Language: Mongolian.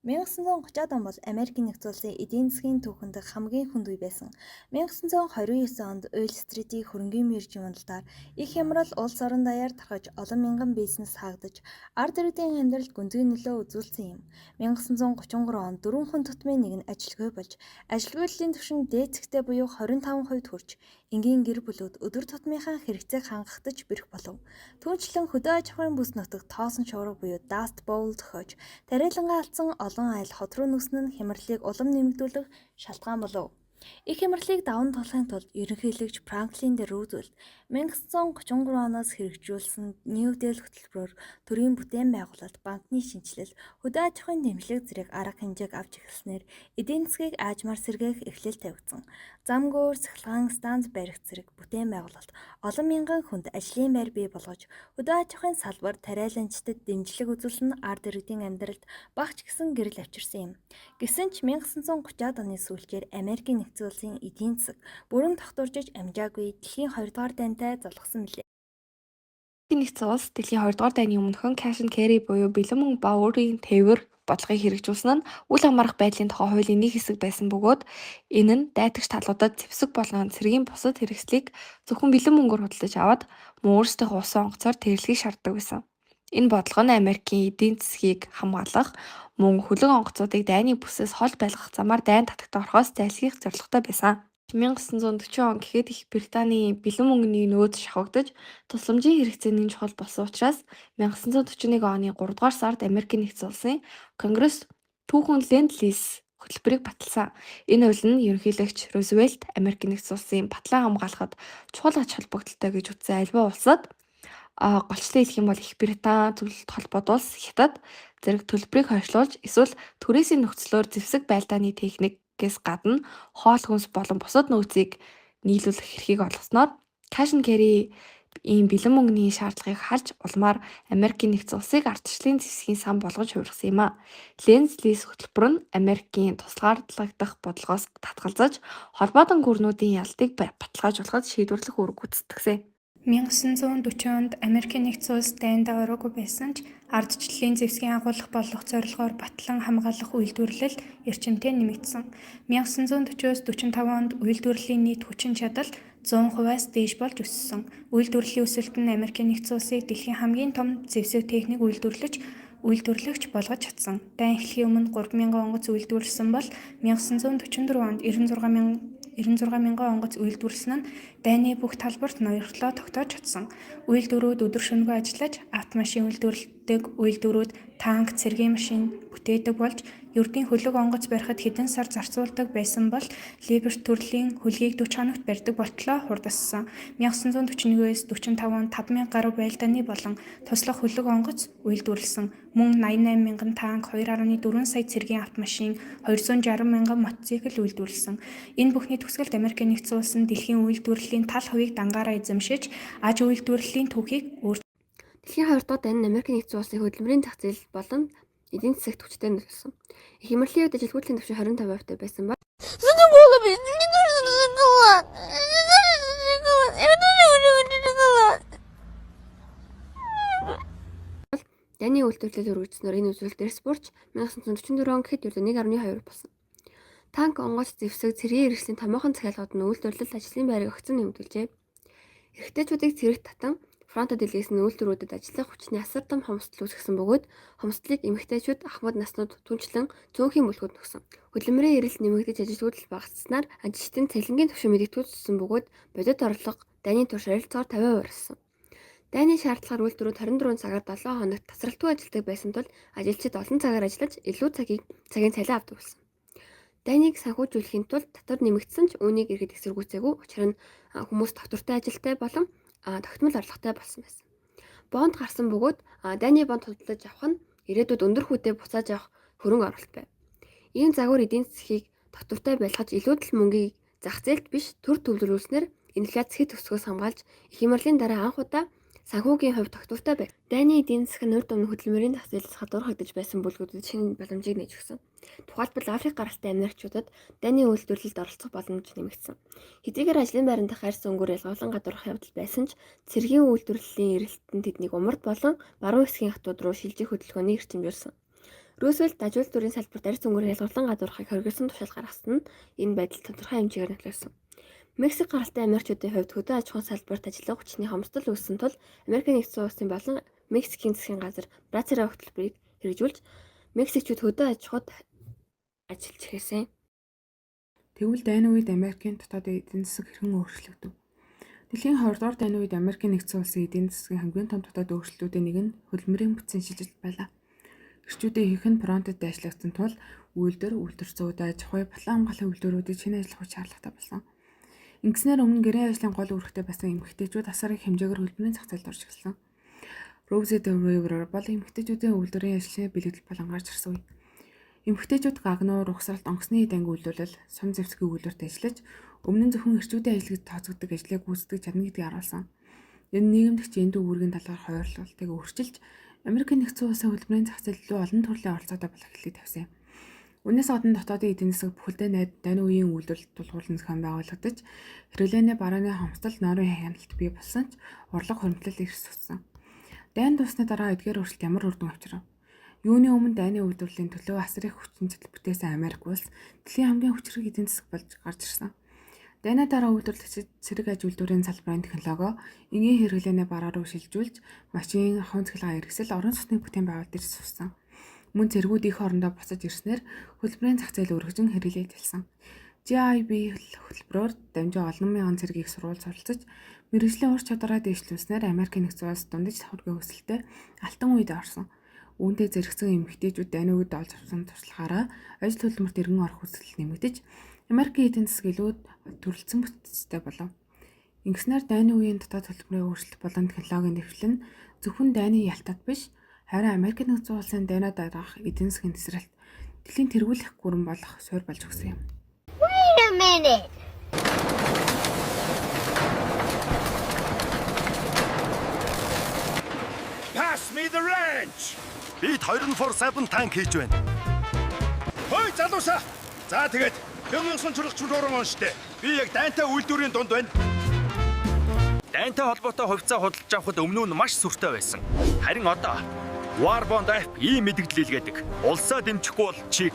1930-ад он бол Америкийн нэгдсэн улсын эдийн засгийн түүхэн дэх хамгийн хүнд үе байсан. 1929 онд Уолл Стритийн хөрөнгийн биржийн уналтаар их хямрал улс орон даяар тархаж, олон мянган бизнес хаагдаж, ард иргэдийн амьдралд гүнзгий нөлөө үзүүлсэн юм. 1933 онд дөрвөн хүн тутмын нэг нь ажилгүй болж, ажилгүйдлийн түвшин дээд цэгтээ буюу 25% хүрч, энгийн гэр бүлүүд өдөр тутмынхаа хэрэгцээг хангахад ч бэрх болов. Түүнчлэн хөдөө аж ахуйн бүс нутагт тоосон шуурга буюу Dust Bowl зохиож, тариалангаа алдсан олон айл хот руу нүүсэн нь хямралыг улам нэмэгдүүлэх шалтгаан болов. Их хямралыг даван туулахын тулд ерөнхийлөгч Франклин Д. Рузвельт 1933 оноос хэрэгжүүлсэн New Deal хөтөлбөрөөр төрийн бүтээн байгуулалт, банкны шинэчлэл, хөдөө аж ахуйн дэмжлэг зэрэг арга хэмжээг авч эхэлснээр эдийн засгийг аажмаар сэргээх эхлэл тавигдсан. Зам гүүр, цахилгаан станц барих зэрэг бүтээн байгуулалт олон мянган хүнд ажлын байр бий болгож, хөдөө аж ахуйн салбар тариаланчдад дэмжлэг үзүүлсэн нь ард иргэдийн амьдралд бага ч гэсэн гэрэл авчирсан юм. Гэсэн ч 1930-ад оны сүүлчээр Америкийн нэгдсэн улсын эдийн засаг бүрэн тогтворжиж амжаагүй дэлхийн 2 дугаар дайнтай золгосон билээ. Америкийн нэгдсэн улс дэлхийн 2 дугаар дайны өмнөхөн cash and carry буюу бэлэн мөнгө ба өөрийн тээвэр бодлогыг хэрэгжүүлсэн нь үл хамаарах байдлын тухай хуулийн нэг хэсэг байсан бөгөөд энэ нь дайтагч талуудад зэвсэг болон цэргийн бусад хэрэгслийг зөвхөн бэлэн мөнгөөр худалдаж аваад мөн өөрсдийнхөө усан онгоцоор тээвэрлэхийг шаарддаг байсан. Энэ бодлого нь Америкийн эдийн засгийг хамгаалах, мөн хөлөг онгоцуудыг дайны бүсээс хол байлгах замаар дайн татагтай орохоос зайлсхийх зорилготой байсан. 1940 он гэхэд Их Британийн бэлэн мөнгөний нөөц шавхагдаж, тусламжийн хэрэгцээ нэн чухал болсон учраас 1941 оны 3 дугаар сард Америкийн нэгдсэн улсын Конгресс түүхэн Ленд-Лиз хөтөлбөрийг баталсан. Энэ хууль нь ерөнхийлөгч Рузвельт Америкийн нэгдсэн улсын батлан хамгаалахад чухал ач холбогдолтой гэж үзсэн аливаа улсад, голчлон хэлэх юм бол Их Британи, Зөвлөлт холбоот улс, Хятад зэрэг төлбөрийг хойшлуулж эсвэл түрээсийн нөхцлөөр зэвсэг байлдааны техникээс гадна хоол хүнс болон бусад нөөцийг нийлүүлэх эрхийг олгосноор cash and carry ийм бэлэн мөнгөний шаардлагыг халж улмаар Америкийн нэгдсэн улсыг ардчлалын зэвсгийн сан болгож хувиргасан юм а. Ленд-Лиз хөтөлбөр нь Америкийн тусгаарлагдах бодлогоос татгалзаж холбоотон гүрнүүдийн ялалтыг баталгаажуулахад шийдвэрлэх үүрэг гүйцэтгсэн. 1940 онд Америкийн нэгдсэн улс дайндаа ороогүй байсан ч ардчлалын зэвсгийн агуулга болох зорилгоор батлан хамгаалах үйлдвэрлэл эрчимтэй нэмэгдсэн. 1940-оос 45 онд үйлдвэрлэлийн нийт хүчин чадал 100 хувиас дээш болж өссөн. Үйлдвэрлэлийн өсөлт нь Америкийн нэгдсэн улсыг дэлхийн хамгийн том зэвсэг техник үйлдвэрлэгч болгож чадсан. Дайн эхлэхийн өмнө 3,000 онгоц үйлдвэрлэсэн бол 1944 онд 96 мянган онгоц үйлдвэрлэсэн нь дайны бүх талбарт ноёрхлоо тогтоож чадсан. Үйлдвэрүүд өдөр шөнөгүй ажиллаж, автомашин үйлдвэрлэдэг үйлдвэрүүд танк, цэргийн машин бүтээдэг болж, ердийн хөлөг онгоц барихад хэдэн сар зарцуулдаг байсан бол Либерти төрлийн хөлгийг 40 хоногт барьдаг болтлоо хурдассан. 1941-ээс 45 онд 5,000 гаруй байлдааны болон туслах хөлөг онгоц үйлдвэрлэсэн. Мөн 88 мянган танк, 2.4 сая цэргийн автомашин, 260 мянган мотоцикл үйлдвэрлэсэн. Энэ бүхний төгсгөлд Америкийн нэгдсэн улс нь дэлхийн үйлдвэрлэлийн тал хувийг дангаараа эзэмшиж, аж үйлдвэрлэлийн түүхийг өөрчилжээ. Дэлхийн 2 дугаар дайн нь Америкийн нэгдсэн улсын хөдөлмөрийн зах зээл болон эдийн засагт хүчтэй нөлөөлсөн. Их хямралын үед ажилгүйдлийн түвшин 25%-тай байсан ба Задолбала, мне нужен шоколад. Мне нужен шоколад. Я тоже хочу шоколад. Дайны үйлдвэрлэл өргөжснөөр энэ үзүүлэлт эрс буурч 1944 он гэхэд ердөө 1.2 болсон. Танк, онгоц, зэвсэг, цэргийн хэрэгслийн томоохон захиалгууд нь үйлдвэрлэлд ажлын байрыг огцом нэмэгдүүлжээ. Эрэгтэйчүүдийг цэрэгт татан фронтод илгээсэн үйлдвэрүүдэд ажиллах хүчний асар том хомсдол үүсгэсэн бөгөөд хомсдлыг эмэгтэйчүүд, ахмад наснууд түнчлэн цөөнхийн бүлгүүд нөхсөн. Хөдөлмөрийн эрэлт нэмэгдэж ажилгүйдэл багасснаар ажилчдын цалингийн түвшин мэдэгдэхүйцсэн бөгөөд бодит орлого дайны турш ойролцоогоор 50% өссөн. Дайны шаардлагаар үйлдвэрүүд 24 цагаар 7 хоногт тасралтгүй ажилладаг байсан тул ажилчид олон цагаар ажиллаж илүү цагийн цалин авдаг болсон. Дайныг санхүүжүүлэхийн тулд татвар нэмэгдсэн ч үүнийг иргэд эсэргүүцээгүй. Учир нь хүмүүс тогтвортой ажилтай болон тогтмол орлоготой болсон байсан. Бонд гарсан бөгөөд дайны бонд худалдаж авах нь ирээдүйд өндөр хүүтэй буцааж авах хөрөнгө оруулалт байв. Ийм загвар эдийн засгийг тогтвортой байлгаж илүүдэл мөнгийг зах зээлд биш төр төвлөрүүлснээр инфляц хэт өсгөөс хамгаалж их хямралын дараа анх удаа санхүүгийн хувьд тогтвортой байв. Дайны эдийн засаг нь урд өмнө хөдөлмөрийн зах зээлээс гадуурхагдаж байсан бүлгүүдэд шинэ боломжийг нээж өгсөн. Тухайлбал Африк гаралтай Америкчуудад дайны үйлдвэрлэлд оролцох боломж нэмэгдсэн. Хэдийгээр ажлын байран дахь арьс өнгөөр ялгавлан гадуурхах явдал байсан ч цэргийн үйлдвэрлэлийн эрэлт нь тэднийг умард болон баруун хэсгийн хатууд руу шилжих хөдөлгөөнийг эрчимжүүлсэн. Рузвельт аж үйлдвэрийн салбарт арьс өнгөөр ялгарлан гадуурхахыг хориглосон тушаал гаргасан нь энэ байдалд тодорхой хэмжээгээр нөлөөлсөн. Мексик гаралтай Америкчуудын хувьд хөдөө аж ахуйн салбарт ажиллах хүчний хомсдол үүссэн тул Америкийн нэгдсэн улсын болон Мексикийн засгийн газар Брацера хөтөлбөрийг хэрэгжүүлж Мексикчууд хөдөө аж ахуйд ажиллаж эхэлсэн. Тэгвэл дайны үед Америкийн дотоодын эдийн засаг хэрхэн өөрчлөгдөв? Дэлхийн 20 дугаар дайны үед Америкийн нэгдсэн улсын эдийн засгийн хамгийн том дотоод өөрчлөлтүүдийн нэг нь хөдөлмөрийн бүтцийн шилжилт байлаа. Эрчүүдийн ихэнх нь фронтод дайшлагдсан тул үйлдвэр, үйлдвэр зүйн аж ахуй, батлан хамгааллын үйлдвэрүүдэд шинэ ажиллах хүч шаардлагатай болсон. Ингэснээр өмнө гэрээ ажлын гол үүрэгтэй байсан эмэгтэйчүүд асар их хэмжээгээр хөдөлмөрийн зах зээлд орж эхэлсэн. Rosie the Riveter бол эмэгтэйчүүдийн үйлдвэрийн ажлын бэлэгдэл болон гарч ирсэн үе. Эмэгтэйчүүд гагнуур, угсралт, онгоцны эд анги үйлдвэрлэл, сум зэвсгийн үйлдвэрт ажиллаж, өмнө нь зөвхөн эрчүүдийн ажил гэж тооцогддог ажлыг гүйцэтгэж чадна гэдгийг харуулсан. Энэ нийгэм дэх гендер үүргийн талаар хойрлолтыг өөрчилж, Америкийн нэгдсэн улсын хөдөлмөрийн зах зээл илүү олон төрлийн оролцоотой болох эхлэлийг тавьсан юм. Үүнээс гадна дотоодын эдийн засаг бүхэлдээ дайны үеийн үйлдвэрлэлд тулгуурлан зохион байгуулагдаж, хэрэглээний барааны хомсдол, ноорын хяналт бий болсон ч урлаг хуримтлал эрс өссөн. Дайн дууссаны дараа эдгээр өөрчлөлт ямар үр дүн авчирв? Юуны өмнө дайны үйлдвэрлэлийн төлөө асар их хүчин чадал бүтээсэн Америк улс дэлхийн хамгийн хүчирхэг эдийн засаг болж гарч ирсэн. Дайны дараа үйлдвэрлэгчид цэрэг аж үйлдвэрийн салбарын технологио энгийн хэрэглээний бараа руу шилжүүлж, машин, ахуйн цахилгаан хэрэгсэл, орон сууцны бүтээн байгуулалт эрс өссөн. Мөн цэргүүд эх орондоо буцаж ирснээр хөдөлмөрийн зах зээл өргөжин хэрэглээд эхэлсэн. GIB хөтөлбөрөөр дамжин олон мянган цэргийг сургууль суралцаж, мэргэжлийн ур чадвараа дэвшлүүлснээр Америкийн нэгдсэн улс дундаж давхаргын өсөлттэй алтан үед орсон. Үүнтэй зэрэгцэн эмэгтэйчүүд дайны үед олж авсан туршлагаараа ажил хөдөлмөрт эргэн орох хүсэл нэмэгдэж, Америкийн эдийн засаг илүү төрөлцсөн бүтцтэй болов. Ингэснээр дайны үеийн дотоод хөдөлмөрийн өөрчлөлт болон технологийн дэвшлэл нь зөвхөн дайны ялтад биш, харин Америкийн нэгдсэн улсын дайнаа дараах эдийн засгийн тесрэлт, дэлхийн тэргүүлэх гүрэн болох суурь болж өгсөн юм. Wait a minute. Pass me the wrench. Бид 24/7 танк хийж байна. Хөөе залуусаа. За тэгээд 1943 он штэ. Би яг дайнтай үйлдвэрийн дунд байна. Дайнтай холбоотой хувьцаа худалдаж авахад өмнө нь маш сүртэй байсан. Харин одоо War Bond App ийм мэдэгдэл илгээдэг. Улсаа дэмжихгүй бол чи